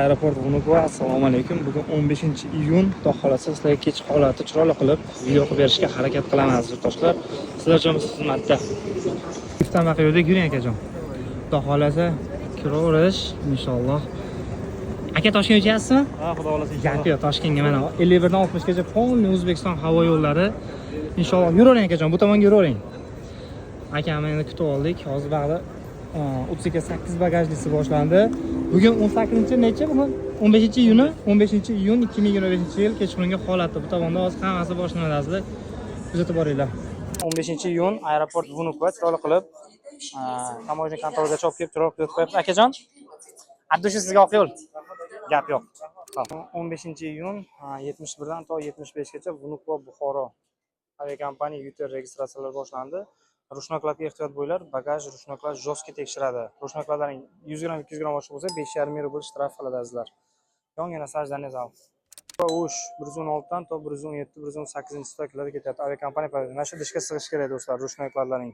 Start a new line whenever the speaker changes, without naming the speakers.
Aeroport Vnukovo, assalomu alaykum. Bugun 15-iyun, xudo xohlasa, sizlarga kechki holatni chiroyli qilib video qilib berishga harakat qilaman, aziz yurtdoshlar. Sizlar uchun biz xizmatda. Liftdan yo'lda yuring, akajon. Xudo xohlasa, kiraverish inshaalloh. Aka, Toshkentga uchasizmi?
Ha, xudo xohlasa.
Gap yo'q, Toshkentga mana 51 dan 60 gacha полный O'zbekiston havo yo'llari. Inshaalloh yuravering, akajon, bu tomonga yuravering. Akamni endi kutib oldik. Hozir bag'da 32 8 bagajlisi boshlandi. Bugun 18 necha bugun? 15 iyuni, 15 iyun 2025 yil kechqurungi holati. Bu tomonda hozir hammasi boshlanadi, azizlar. Kuzatib boringlar. 15 iyun, aeroport Vnukovo, chiroyli qilib таможня kontorigacha olib kelib, chiroyli kuzatib qo'yapmiz. Akajon, от sizga oq yo'l. Gap yo'q. 15 iyun, 71 dan to 75 gacha Vnukovo Buxoro aviakompaniya UTR registratsiyalar boshlandi. Ручной кладь ga ehtiyot bo'linglar, bagaj ручной кладь жесткий tekshiradi. Ручной кладь laring 100 gramm, 200 gramm oshiq bo'lsa, 5,5 ming rubl shtraf qiladi, azizlar. Yongina сождание zal. Va O'sh 116 dan to 117, 118 стойка larda ketyapti. Aviakompaniya mana shu idishga sig'ish kerak, do'stlar, ручной кладь laring.